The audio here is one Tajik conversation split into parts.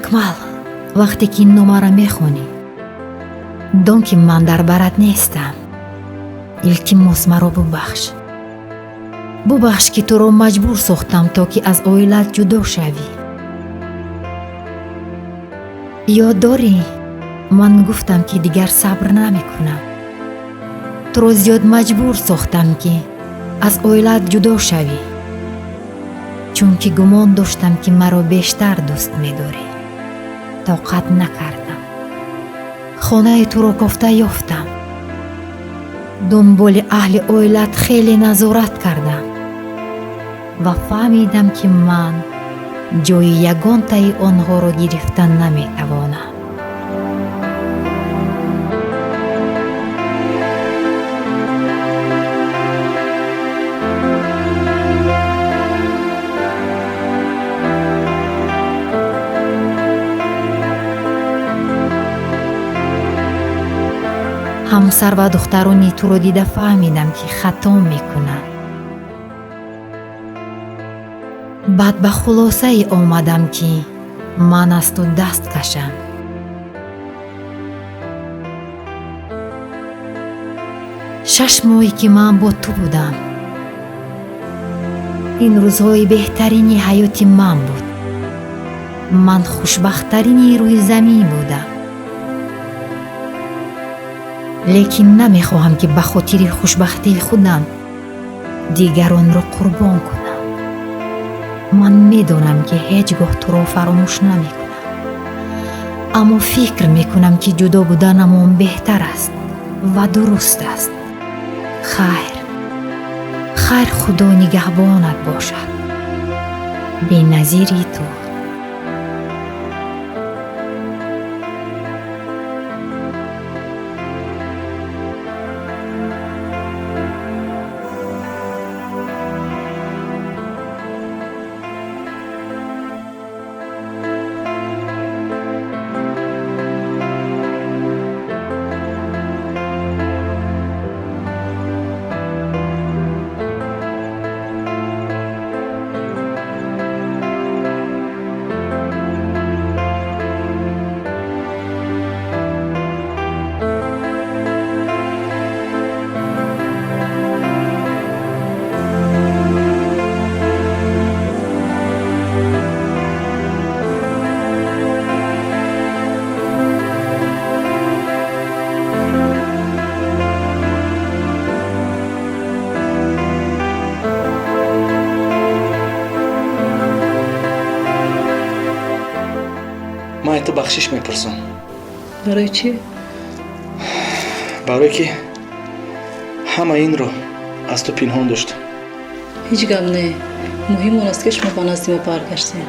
Акмал, вақте ки ин номаро мехонӣ, дон ки ман дар барат нестам. Илтимос, маро бубахш. Бубахш, ки туро маҷбур сохтам, то ки аз оилат ҷудо шавӣ. Ёд дорӣ, ман гуфтам, ки дигар сабр намекунам. Туро зиёд маҷбур сохтам, ки аз оилат ҷудо шавӣ, чунки гумон доштам, ки маро бештар дӯст медорӣ. Тоқат накардам, хонаи туро кофта ёфтам, дунболи аҳли оилат хеле назорат кардам ва фаҳмидам, ки ман ҷои ягонтаи онҳоро гирифта наметавонам. Ҳамсар ва духтарони туро дида фаҳмидам, ки хато мекунам. Баъд ба хулосае омадам, ки ман аз ту даст кашам. 6 моҳе ки ман бо ту будам, ин рӯзҳои беҳтарини ҳаёти ман буд. Ман хушбахттарини рӯи замин будам, лекин намехоҳам, ки ба хотири хушбахтии худам дигаронро қурбон кунам. Ман медонам, ки ҳеҷ гоҳ туро фаромӯш намекунам, аммо фикр мекунам, ки ҷудо буданамон беҳтар аст ва дуруст аст. Хайр, хайр, Худо нигаҳбонат бошад. Беназири ту. Ман ту бахшиш мепурсам. Барои чӣ? Барое ки ҳама инро аз ту пинҳон доштам. Ҳеҷ гап не, муҳим он аст, ки шумо ба назди мо баргаштем.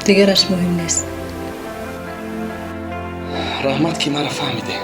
Дигараш муҳим нест. Раҳмат, ки маро фаҳмидӣ.